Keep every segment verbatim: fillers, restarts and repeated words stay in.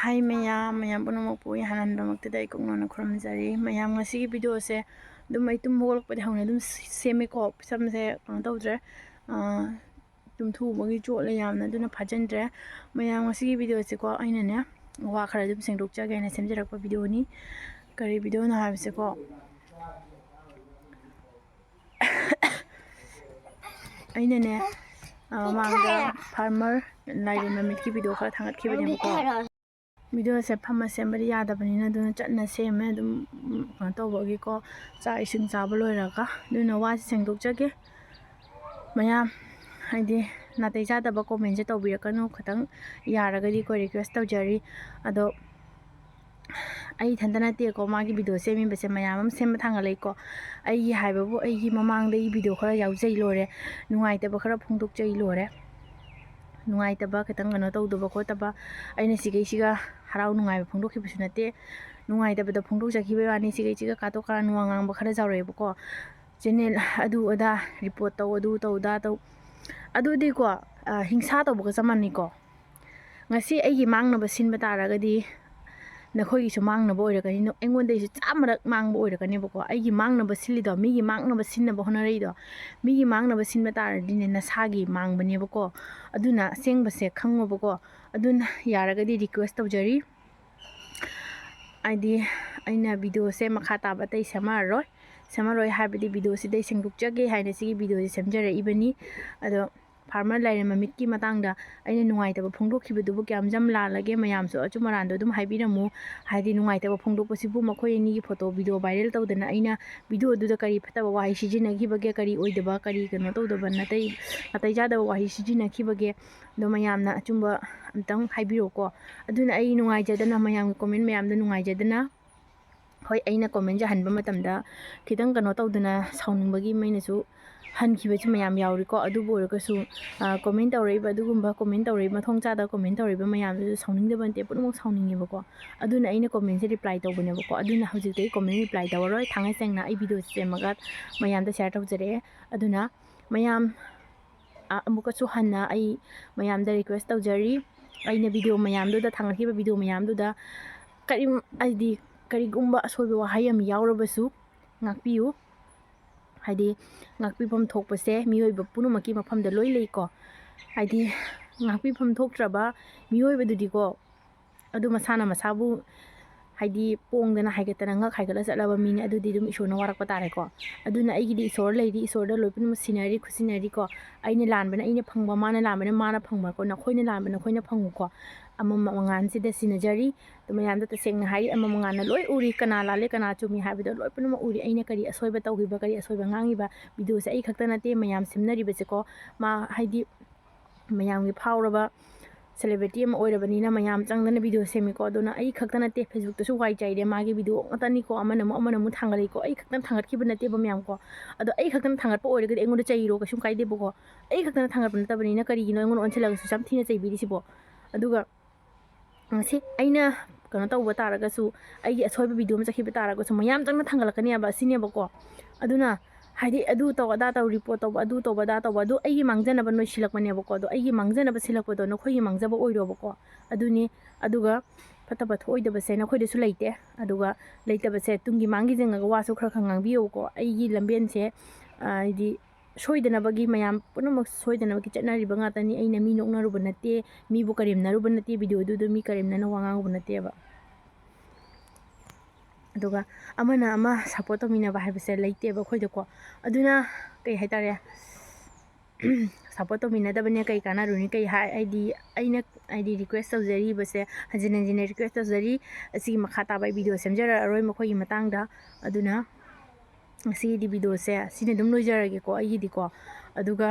ꯍꯥꯏ ꯃꯌꯥꯝ, ꯃꯌꯥꯝ ꯄꯨꯝꯅꯃꯛꯄꯨ ꯏꯍꯥꯟ ꯍꯥꯟꯕꯃꯛꯇꯗ ꯑꯩ ꯀꯣꯛꯅꯅ ꯈꯨꯔꯨꯝꯖꯔꯤ꯫ ꯃꯌꯥꯝ, ꯉꯁꯤꯒꯤ ꯚꯤꯗꯤꯑꯣꯁꯦ ꯑꯗꯨꯝ ꯑꯩ ꯇꯨꯝ ꯍꯧꯒꯠꯂꯛꯄꯗꯤ ꯍꯧꯅ ꯑꯗꯨꯝ ꯁꯦꯝꯃꯦꯀꯣ꯫ ꯁꯝꯁꯦ ꯀꯩꯅꯣ ꯇꯧꯗ꯭ꯔꯦ, ꯇꯨꯝꯊꯨꯕꯒꯤ ꯆꯣꯠꯂꯦ ꯌꯥꯝꯅ, ꯑꯗꯨꯅ ꯐꯥꯖꯤꯟꯗ꯭ꯔꯦ꯫ ꯃꯌꯥꯝ, ꯉꯁꯤꯒꯤ ꯚꯤꯗꯤꯑꯣꯁꯦꯀꯣ, ꯑꯩꯅꯅꯦ ꯋꯥ ꯈꯔ ꯑꯗꯨꯝ ꯁꯦꯡꯗꯣꯛꯆꯒꯦꯅ ꯁꯦꯝꯖꯔꯛꯄ ꯚꯤꯗꯤꯑꯣꯅꯤ꯫ ꯀꯔꯤ ꯚꯤꯗꯤꯑꯣꯅꯣ ꯍꯥꯏꯕꯁꯦꯀꯣ, ꯑꯩꯅꯅꯦ ꯃꯃꯥꯡꯗ ꯐꯥꯔꯃꯔ ꯂꯥꯏꯔꯦꯝꯕ ꯃꯤꯠꯀꯤ ꯚꯤꯗꯤꯑꯣ ꯈꯔ ꯊꯥꯡꯒꯠꯈꯤꯕꯅꯦꯕꯀꯣ꯫ ꯚꯤꯗꯤꯑꯣꯁꯦ ꯐꯝꯃ ꯁꯦꯝꯕꯗꯤ ꯌꯥꯗꯕꯅꯤꯅ ꯑꯗꯨꯅ ꯆꯠꯅ ꯁꯦꯝꯃꯦ꯫ ꯑꯗꯨꯝ ꯀꯩꯅꯣ ꯇꯧꯕꯒꯤꯀꯣ, ꯆꯥꯛ ꯏꯁꯤꯡ ꯆꯥꯕ ꯂꯣꯏꯔꯒ꯫ ꯑꯗꯨꯅ ꯋꯥꯁꯦ ꯁꯦꯡꯗꯣꯛꯆꯒꯦ꯫ ꯃꯌꯥꯝ, ꯍꯥꯏꯗꯤ ꯅꯥꯇꯩ ꯆꯥꯗꯕ ꯀꯣꯃꯦꯟꯁꯦ ꯇꯧꯕꯤꯔꯛꯀꯅꯨ, ꯈꯤꯇꯪ ꯌꯥꯔꯒꯗꯤꯀꯣ ꯔꯤꯀ꯭ꯋꯦꯁ ꯇꯧꯖꯔꯤ꯫ ꯑꯗꯣ ꯑꯩ ꯏꯊꯟꯇ ꯅꯠꯇꯦꯀꯣ ꯃꯥꯒꯤ ꯚꯤꯗꯤꯑꯣ ꯁꯦꯝꯃꯤꯕꯁꯦ, ꯃꯌꯥꯝ ꯑꯃ ꯁꯦꯝꯕ ꯊꯥꯡꯒꯠꯂꯛꯏꯀꯣ꯫ ꯑꯩꯒꯤ ꯍꯥꯏꯕꯕꯨ ꯑꯩꯒꯤ ꯃꯃꯥꯡꯗ ꯑꯩ ꯚꯤꯗꯤꯑꯣ ꯈꯔ ꯌꯥꯎꯖꯩ ꯂꯣꯏꯔꯦ, ꯅꯨꯡꯉꯥꯏꯇꯕ ꯈꯔ ꯐꯣꯡꯗꯣꯛꯆꯩ ꯂꯣꯏꯔꯦ꯫ ꯅꯨꯡꯉꯥꯏꯇꯕ ꯈꯤꯇꯪ ꯀꯩꯅꯣ ꯇꯧꯗꯕ ꯈꯣꯠꯇꯕ, ꯑꯩꯅ ꯁꯤꯈꯩꯁꯤꯒ ꯍꯔꯥꯎ ꯅꯨꯡꯉꯥꯏꯕ ꯐꯣꯡꯗꯣꯛꯈꯤꯕꯁꯨ ꯅꯠꯇꯦ꯫ ꯅꯨꯡꯉꯥꯏꯇꯕꯗ ꯐꯣꯡꯗꯣꯛꯆꯈꯤꯕꯒꯤ ꯋꯥꯅꯤ꯫ ꯁꯤꯈꯩꯁꯤꯒ ꯀꯥꯇꯣꯛ ꯀꯥꯔꯟ ꯋꯥ ꯉꯥꯡꯕ ꯈꯔ ꯌꯥꯎꯔꯛꯑꯦꯕꯀꯣ꯫ ꯆꯦꯅꯦꯜ ꯑꯗꯨ ꯑꯗꯥ ꯔꯤꯄꯣꯔꯠ ꯇꯧ, ꯑꯗꯨ ꯇꯧ, ꯑꯗꯥ ꯇꯧ꯫ ꯑꯗꯨꯗꯤꯀꯣ, ꯍꯤꯡꯁꯥ ꯇꯧꯕꯒ ꯆꯞ ꯃꯥꯟꯅꯩꯀꯣ꯫ ꯉꯁꯤ ꯑꯩꯒꯤ ꯃꯥꯡꯅꯕ ꯁꯤꯟꯕ ꯇꯥꯔꯒꯗꯤ ꯅꯈꯣꯏꯒꯤꯁꯨ ꯃꯥꯡꯅꯕ ꯑꯣꯏꯔꯛꯀꯅꯤ꯫ ꯑꯩꯉꯣꯟꯗꯒꯤꯁꯨ ꯆꯥꯝꯃꯔꯛ ꯃꯥꯡꯕ ꯑꯣꯏꯔꯛꯀꯅꯦꯕꯀꯣ꯫ ꯑꯩꯒꯤ ꯃꯥꯡꯅꯕ ꯁꯤꯜꯂꯤꯗꯣ, ꯃꯤꯒꯤ ꯃꯥꯡꯅꯕ ꯁꯤꯟꯅꯕ ꯍꯣꯠꯅꯔꯛꯏꯗꯣ, ꯃꯤꯒꯤ ꯃꯥꯡꯅꯕ ꯁꯤꯟꯕ ꯇꯥꯔꯗꯤꯅꯦ ꯅꯁꯥꯒꯤ ꯃꯥꯡꯕꯅꯦꯕꯀꯣ꯫ ꯑꯗꯨꯅ ꯑꯁꯦꯡꯕꯁꯦ ꯈꯪꯉꯣꯕꯀꯣ꯫ ꯑꯗꯨꯅ ꯌꯥꯔꯒꯗꯤ ꯔꯤꯀ꯭ꯋꯦꯁ ꯇꯧꯖꯔꯤ꯫ ꯍꯥꯏꯗꯤ ꯑꯩꯅ ꯚꯤꯗꯤꯑꯣꯁꯦ ꯃꯈꯥ ꯇꯥꯕ ꯑꯇꯩ ꯁꯦꯝꯃꯛꯑꯔꯣꯏ꯫ ꯁꯦꯝꯃꯔꯣꯏ ꯍꯥꯏꯕꯗꯤ ꯚꯤꯗꯤꯑꯣꯁꯤꯗ ꯑꯩ ꯁꯦꯡꯗꯣꯛꯆꯒꯦ ꯍꯥꯏꯅ ꯁꯤꯒꯤ ꯚꯤꯗꯤꯑꯣꯁꯦ ꯁꯦꯝꯖꯔꯛꯏꯕꯅꯤ꯫ ꯑꯗꯣ ꯐꯥꯔꯃꯔ ꯂꯥꯏꯔꯦꯝꯕ ꯃꯤꯠꯀꯤ ꯃꯇꯥꯡꯗ ꯑꯩꯅ ꯅꯨꯡꯉꯥꯏꯇꯕ ꯐꯣꯡꯗꯣꯛꯈꯤꯕꯗꯨꯕꯨ ꯀꯌꯥꯝ ꯖꯝ ꯂꯥꯜꯂꯒꯦ? ꯃꯌꯥꯝꯁꯨ ꯑꯆꯨꯝ ꯑꯔꯥꯟꯗꯣ ꯑꯗꯨꯝ ꯍꯥꯏꯕꯤꯔꯝꯃꯨ꯫ ꯍꯥꯏꯗꯤ ꯅꯨꯡꯉꯥꯏꯇꯕ ꯐꯣꯡꯗꯣꯛꯄꯁꯤꯕꯨ ꯃꯈꯣꯏ ꯑꯅꯤꯒꯤ ꯐꯣꯇꯣ ꯚꯤꯗꯤꯑꯣ ꯚꯥꯏꯔꯦꯜ ꯇꯧꯗꯅ ꯑꯩꯅ ꯚꯤꯗꯤꯑꯣꯗꯨꯗ ꯀꯔꯤ ꯐꯠꯇꯕ ꯋꯥꯍꯩ ꯁꯤꯖꯤꯟꯅꯈꯤꯕꯒꯦ, ꯀꯔꯤ ꯑꯣꯏꯗꯕ, ꯀꯔꯤ ꯀꯩꯅꯣ ꯇꯧꯗꯕ, ꯅꯥꯇꯩ ꯅꯥꯇꯩ ꯆꯥꯗꯕ ꯋꯥꯍꯩ ꯁꯤꯖꯤꯟꯅꯈꯤꯕꯒꯦ? ꯑꯗꯣ ꯃꯌꯥꯝꯅ ꯑꯆꯨꯝꯕ ꯑꯝꯇꯪ ꯍꯥꯏꯕꯤꯔꯛꯑꯣꯀꯣ꯫ ꯑꯗꯨꯅ ꯑꯩ ꯅꯨꯡꯉꯥꯏꯖꯗꯅ, ꯃꯌꯥꯝꯒꯤ ꯀꯣꯃꯦꯟ ꯃꯌꯥꯝꯗ ꯅꯨꯡꯉꯥꯏꯖꯗꯅ, ꯍꯣꯏ, ꯑꯩꯅ ꯀꯣꯃꯦꯟꯁꯦ ꯍꯟꯕ ꯃꯇꯝꯗ ꯈꯤꯇꯪ ꯀꯩꯅꯣ ꯇꯧꯗꯅ ꯁꯥꯎꯅꯤꯡꯕꯒꯤ ꯃꯩꯅꯁꯨ ꯍꯟꯈꯤꯕꯁꯨ ꯃꯌꯥꯝ ꯌꯥꯎꯔꯤꯀꯣ꯫ ꯑꯗꯨꯕꯨ ꯑꯣꯏꯔꯒꯁꯨ, ꯑ, ꯀꯣꯃꯦꯟ ꯇꯧꯔꯛꯏꯕ, ꯑꯗꯨꯒꯨꯝꯕ ꯀꯣꯃꯦꯟ ꯇꯧꯔꯛꯏꯕ, ꯃꯊꯣꯡ ꯆꯥꯗꯕ ꯀꯣꯃꯦꯟ ꯇꯧꯔꯛꯏꯕ ꯃꯌꯥꯝꯗꯨꯁꯨ ꯁꯥꯎꯅꯤꯡꯗꯕ ꯅꯠꯇꯦ, ꯄꯨꯝꯅꯃꯛ ꯁꯥꯎꯅꯤꯡꯉꯦꯕꯀꯣ꯫ ꯑꯗꯨꯅ ꯑꯩꯅ ꯀꯣꯃꯦꯟꯁꯦ ꯔꯤꯄ꯭ꯂꯥꯏ ꯇꯧꯕꯅꯦꯕꯀꯣ꯫ ꯑꯗꯨꯅ ꯍꯧꯖꯤꯛꯇꯤ ꯑꯩ ꯀꯣꯃꯦꯟ ꯔꯤꯄ꯭ꯂꯥꯏ ꯇꯧꯔꯔꯣꯏ꯫ ꯊꯥꯡꯉꯩ ꯁꯦꯡꯅ ꯑꯩ ꯚꯤꯗꯤꯑꯣꯁꯦ ꯁꯦꯝꯃꯒ ꯃꯌꯥꯝꯗ ꯁꯤꯌꯥꯔ ꯇꯧꯖꯔꯛꯑꯦ꯫ ꯑꯗꯨꯅ ꯃꯌꯥꯝ, ꯑ, ꯑꯃꯨꯛꯀꯁꯨ ꯍꯟꯅ ꯑꯩ ꯃꯌꯥꯝꯗ ꯔꯤꯀ꯭ꯋꯦꯁ ꯇꯧꯖꯔꯤ, ꯑꯩꯅ ꯚꯤꯗꯤꯑꯣ ꯃꯌꯥꯝꯗꯨꯗ, ꯊꯥꯡꯒꯠꯈꯤꯕ ꯚꯤꯗꯤꯑꯣ ꯃꯌꯥꯝꯗꯨꯗ ꯀꯔꯤꯝ, ꯍꯥꯏꯗꯤ ꯀꯔꯤꯒꯨꯝꯕ ꯑꯁꯣꯏꯕ ꯋꯥꯍꯩ ꯑꯃ ꯌꯥꯎꯔꯕꯁꯨ ꯉꯥꯛꯄꯤꯌꯨ꯫ ꯍꯥꯏꯗꯤ ꯉꯥꯛꯄꯤꯐꯝ ꯊꯣꯛꯄꯁꯦ ꯃꯤꯑꯣꯏꯕ ꯄꯨꯝꯅꯃꯛꯀꯤ ꯃꯐꯝꯗ ꯂꯣꯏ ꯂꯩꯀꯣ꯫ ꯍꯥꯏꯗꯤ ꯉꯥꯛꯄꯤꯐꯝ ꯊꯣꯛꯇ꯭ꯔꯕ ꯃꯤꯑꯣꯏꯕꯗꯨꯗꯤꯀꯣ, ꯑꯗꯨ ꯃꯁꯥꯅ ꯃꯁꯥꯕꯨ ꯍꯥꯏꯗꯤ ꯄꯣꯡꯗꯅ ꯍꯥꯏꯒꯠꯇꯅ ꯉꯛ ꯍꯥꯏꯒꯠꯂ ꯆꯠꯂꯕ ꯃꯤꯅꯤ, ꯑꯗꯨꯗꯤ ꯑꯗꯨꯝ ꯏꯁꯣꯔꯅ ꯋꯥꯔꯛꯄ ꯇꯥꯔꯦꯀꯣ꯫ ꯑꯗꯨꯅ ꯑꯩꯒꯤꯗꯤ ꯏꯁꯣꯔ ꯂꯩꯔꯤ, ꯏꯁꯣꯔꯗ ꯂꯣꯏ ꯄꯨꯝꯅꯃꯛ ꯁꯤꯟꯅꯔꯤ, ꯈꯨꯠꯁꯤꯟꯅꯔꯤꯀꯣ꯫ ꯑꯩꯅ ꯂꯥꯟꯕꯅ ꯑꯩꯅ ꯐꯪꯕ, ꯃꯥꯅ ꯂꯥꯟꯕꯅ ꯃꯥꯅ ꯐꯪꯕꯀꯣ, ꯅꯈꯣꯏꯅ ꯂꯥꯟꯕ ꯅꯈꯣꯏꯅ ꯐꯪꯉꯨꯀꯣ꯫ ꯑꯃꯝꯕ ꯃꯉꯥꯜꯁꯤꯗ ꯁꯤꯟꯅꯖꯔꯤ꯫ ꯑꯗꯨ ꯃꯌꯥꯝꯗꯣ ꯇꯁꯦꯡꯅ ꯍꯥꯏꯔꯤ, ꯑꯃꯝꯕ ꯃꯉꯥꯜꯅ ꯂꯣꯏ ꯎꯔꯤ, ꯀꯅꯥ ꯂꯥꯜꯂꯦ ꯀꯅꯥ ꯆꯨꯝꯃꯤ ꯍꯥꯏꯕꯗꯣ ꯂꯣꯏ ꯄꯨꯝꯅꯃꯛ ꯎꯔꯤ꯫ ꯑꯩꯅ ꯀꯔꯤ ꯑꯁꯣꯏꯕ ꯇꯧꯈꯤꯕ, ꯀꯔꯤ ꯑꯁꯣꯏꯕ ꯉꯥꯡꯉꯤꯕ, ꯚꯤꯗꯤꯑꯣꯁꯦ ꯑꯩ ꯈꯛꯇ ꯅꯠꯇꯦ ꯃꯌꯥꯝ ꯁꯦꯝꯅꯔꯤꯕꯁꯦꯀꯣ꯫ ꯃꯥ ꯍꯥꯏꯗꯤ ꯃꯌꯥꯝꯒꯤ ꯐꯥꯎꯔꯕ ꯁꯦꯂꯦꯕ꯭ꯔꯤꯇꯤ ꯑꯃ ꯑꯣꯏꯔꯕꯅꯤꯅ ꯃꯌꯥꯝ ꯆꯪꯗꯅ ꯚꯤꯗꯤꯑꯣ ꯁꯦꯝꯃꯤꯀꯣ꯫ ꯑꯗꯨꯅ ꯑꯩ ꯈꯛꯇ ꯅꯠꯇꯦ, ꯐꯦꯁꯕꯨꯛꯇꯁꯨ ꯋꯥꯏ ꯆꯥꯏꯔꯦ, ꯃꯥꯒꯤ ꯚꯤꯗꯤꯑꯣ ꯉꯥꯛꯇꯅꯤꯀꯣ, ꯑꯃꯅ ꯑꯃꯨꯛ ꯑꯃꯅ ꯑꯃꯨꯛ ꯊꯥꯡꯒꯠꯂꯛꯏꯀꯣ꯫ ꯑꯩ ꯈꯛꯇꯅ ꯊꯥꯡꯒꯠꯈꯤꯕ ꯅꯠꯇꯦꯕ ꯃꯌꯥꯝꯀꯣ꯫ ꯑꯗꯣ ꯑꯩ ꯈꯛꯇꯅ ꯊꯥꯡꯒꯠꯄ ꯑꯣꯏꯔꯒꯗꯤ ꯑꯩꯉꯣꯟꯗ ꯆꯩꯔꯣ, ꯀꯩꯁꯨꯝ ꯀꯥꯏꯗꯦꯕꯀꯣ꯫ ꯑꯩ ꯈꯛꯇꯅ ꯊꯥꯡꯒꯠꯄ ꯅꯠꯇꯕꯅꯤꯅ ꯀꯔꯤꯒꯤꯅꯣ ꯑꯩꯉꯣꯟꯗ ꯑꯣꯟꯁꯤꯜꯂꯒꯁꯨ ꯌꯥꯝ ꯊꯤꯅ ꯆꯩꯕꯤꯔꯤꯁꯤꯕꯣ? ꯑꯗꯨꯒ ꯉꯁꯤ ꯑꯩꯅ ꯀꯩꯅꯣ ꯇꯧꯕ ꯇꯥꯔꯒꯁꯨ, ꯑꯩꯒꯤ ꯑꯁꯣꯏꯕ ꯚꯤꯗꯤꯑꯣ ꯑꯃ ꯆꯠꯈꯤꯕ ꯇꯥꯔꯒꯁꯨ ꯃꯌꯥꯝ ꯆꯪꯅ ꯊꯥꯡꯒꯠꯂꯛꯀꯅꯦꯕ, ꯑꯁꯤꯅꯦꯕꯀꯣ꯫ ꯑꯗꯨꯅ ꯍꯥꯏꯗꯤ ꯑꯗꯨ ꯇꯧ, ꯑꯗꯥ ꯇꯧ, ꯔꯤꯄꯣꯔꯠ ꯇꯧꯕ, ꯑꯗꯨ ꯇꯧꯕ, ꯑꯗꯥ ꯇꯧꯕ, ꯑꯗꯨ ꯑꯩꯒꯤ ꯃꯥꯡꯖꯅꯕ ꯅꯣꯏ ꯁꯤꯜꯂꯛꯄꯅꯦꯕꯀꯣ꯫ ꯑꯗꯣ ꯑꯩꯒꯤ ꯃꯥꯡꯖꯅꯕ ꯁꯤꯜꯂꯛꯄꯗꯣ ꯅꯈꯣꯏꯒꯤ ꯃꯥꯡꯖꯕ ꯑꯣꯏꯔꯣꯕꯀꯣ꯫ ꯑꯗꯨꯅꯤ꯫ ꯑꯗꯨꯒ ꯐꯠꯇꯕ ꯊꯣꯛꯑꯣꯏꯗꯕꯁꯦ ꯅꯈꯣꯏꯗꯁꯨ ꯂꯩꯇꯦ, ꯑꯗꯨꯒ ꯂꯩꯇꯕꯁꯦ ꯇꯨꯡꯒꯤ ꯃꯥꯡꯒꯤ ꯌꯦꯡꯉꯒ ꯋꯥꯁꯨ ꯈꯔ ꯈꯔ ꯉꯥꯡꯕꯤꯌꯣꯕꯀꯣ꯫ ꯑꯩꯒꯤ ꯂꯝꯕꯦꯟꯁꯦ, ꯑ, ꯍꯥꯏꯗꯤ ꯁꯣꯏꯗꯅꯕꯒꯤ, ꯃꯌꯥꯝ ꯄꯨꯝꯅꯃꯛ ꯁꯣꯏꯗꯅꯕꯒꯤ ꯆꯠꯅꯔꯤꯕ ꯉꯥꯛꯇꯅꯤ꯫ ꯑꯩꯅ ꯃꯤ ꯅꯣꯛꯅꯔꯨꯕ ꯅꯠꯇꯦ, ꯃꯤꯕꯨ ꯀꯔꯦꯝꯅꯔꯨꯕ ꯅꯠꯇꯦ, ꯚꯤꯗꯤꯑꯣꯗꯨꯗ ꯃꯤ ꯀꯔꯦꯝꯅꯅ ꯋꯥ ꯉꯥꯡꯉꯨꯕ ꯅꯠꯇꯦꯕ꯫ ꯑꯗꯨꯒ ꯑꯃꯅ ꯑꯃ ꯁꯞꯄꯣꯔꯠ ꯇꯧꯃꯤꯟꯅꯕ ꯍꯥꯏꯕꯁꯦ ꯂꯩꯇꯦꯕ ꯑꯩꯈꯣꯏꯗꯀꯣ꯫ ꯑꯗꯨꯅ ꯀꯩ ꯍꯥꯏꯇꯥꯔꯦ, ꯁꯞꯄꯣꯔꯠ ꯇꯧꯃꯤꯟꯅꯗꯕꯅꯦ ꯀꯩ ꯀꯥꯟꯅꯔꯨꯅꯤ? ꯀꯩ ꯍꯥꯏ-, ꯍꯥꯏꯗꯤ ꯑꯩꯅ, ꯍꯥꯏꯗꯤ ꯔꯤꯀ꯭ꯋꯦꯁ ꯇꯧꯖꯔꯤꯕꯁꯦ, ꯍꯟꯖꯤꯟ ꯍꯟꯖꯤꯟꯅ ꯔꯤꯀ꯭ꯋꯦꯁ ꯇꯧꯖꯔꯤ꯫ ꯑꯁꯤꯒꯤ ꯃꯈꯥ ꯇꯥꯕ ꯑꯩ ꯚꯤꯗꯤꯑꯣ ꯁꯦꯝꯖꯔꯛꯑꯔꯣꯏ ꯃꯈꯣꯏꯒꯤ ꯃꯇꯥꯡꯗ꯫ ꯑꯗꯨꯅ ꯉꯁꯤꯒꯤꯗꯤ ꯚꯤꯗꯤꯑꯣꯁꯦ ꯁꯤꯅ ꯑꯗꯨꯝ ꯂꯣꯏꯖꯔꯒꯦꯀꯣ ꯑꯩꯒꯤꯗꯤꯀꯣ꯫ ꯑꯗꯨꯒ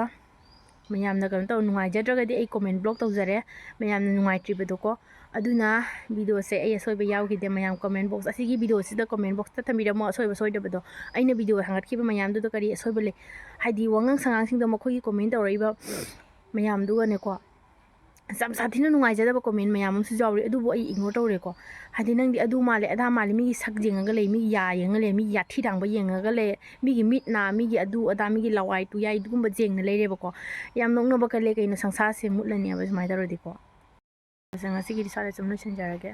ꯃꯌꯥꯝꯅ ꯀꯩꯅꯣ ꯇꯧ, ꯅꯨꯡꯉꯥꯏꯖꯗ꯭ꯔꯒꯗꯤ ꯑꯩ ꯀꯣꯃꯦꯟ ꯕ꯭ꯂꯣꯛ ꯇꯧꯖꯔꯦ꯫ ꯃꯌꯥꯝꯅ ꯅꯨꯡꯉꯥꯏꯇ꯭ꯔꯤꯕꯗꯣꯀꯣ꯫ ꯑꯗꯨꯅ ꯚꯤꯗꯤꯑꯣꯁꯦ ꯑꯩ ꯑꯁꯣꯏꯕ ꯌꯥꯎꯈꯤꯗꯦ꯫ ꯃꯌꯥꯝ ꯀꯣꯃꯦꯟ ꯕꯣꯛꯁ, ꯑꯁꯤꯒꯤ ꯚꯤꯗꯤꯑꯣꯁꯤꯗ ꯀꯣꯃꯦꯟ ꯕꯣꯛꯁꯇ ꯊꯝꯕꯤꯔꯝꯃꯣ ꯑꯁꯣꯏꯕ ꯁꯣꯏꯗꯕꯗꯣ꯫ ꯑꯩꯅ ꯚꯤꯗꯤꯑꯣ ꯊꯥꯡꯒꯠꯈꯤꯕ ꯃꯌꯥꯝꯗꯨꯗ ꯀꯔꯤ ꯑꯁꯣꯏꯕ ꯂꯩ? ꯍꯥꯏꯗꯤ ꯋꯥꯉꯥꯡ ꯁꯉꯥꯡꯁꯤꯡꯗꯣ ꯃꯈꯣꯏꯒꯤ ꯀꯣꯃꯦꯟ ꯇꯧꯔꯛꯏꯕ ꯃꯌꯥꯝꯗꯨꯒꯅꯦꯀꯣ, ꯌꯥꯝ ꯁꯥꯊꯤꯅ ꯅꯨꯡꯉꯥꯏꯖꯗꯕ ꯀꯣꯃꯦꯟ ꯃꯌꯥꯝ ꯑꯃꯁꯨ ꯌꯥꯎꯔꯤ, ꯑꯗꯨꯕꯨ ꯑꯩ ꯏꯒꯅꯣꯔ ꯇꯧꯔꯦꯀꯣ꯫ ꯍꯥꯏꯗꯤ ꯅꯪꯗꯤ ꯑꯗꯨ ꯃꯥꯜꯂꯦ, ꯑꯗꯥ ꯃꯥꯜꯂꯦ, ꯃꯤꯒꯤ ꯁꯛ ꯌꯦꯡꯉꯒ ꯂꯩ, ꯃꯤꯒꯤ ꯌꯥ ꯌꯦꯡꯉ ꯂꯩ, ꯃꯤꯒꯤ ꯌꯥꯊꯤ ꯊꯥꯡꯕ ꯌꯦꯡꯉꯒ ꯂꯩ, ꯃꯤꯒꯤ ꯃꯤꯠ ꯅꯥ, ꯃꯤꯒꯤ ꯑꯗꯨ ꯑꯗꯥ, ꯃꯤꯒꯤ ꯂꯋꯥꯏ ꯇꯨꯌꯥꯏ, ꯑꯗꯨꯒꯨꯝꯕ ꯌꯦꯡꯅ ꯂꯩꯔꯦꯕꯀꯣ꯫ ꯌꯥꯝ ꯅꯣꯛꯅꯕ ꯀꯜꯂꯦ ꯀꯩꯅꯣ, ꯁꯪꯁꯥꯔꯁꯦ ꯃꯨꯠꯂꯅꯦꯕ ꯁꯨꯃꯥꯏꯅ ꯇꯧꯔꯗꯤꯀꯣ꯫ ꯉꯁꯤꯒꯤꯗꯤ ꯁ꯭ꯋꯥꯏꯗ ꯁꯨꯝ ꯂꯣꯏꯁꯤꯟꯖꯔꯒꯦ꯫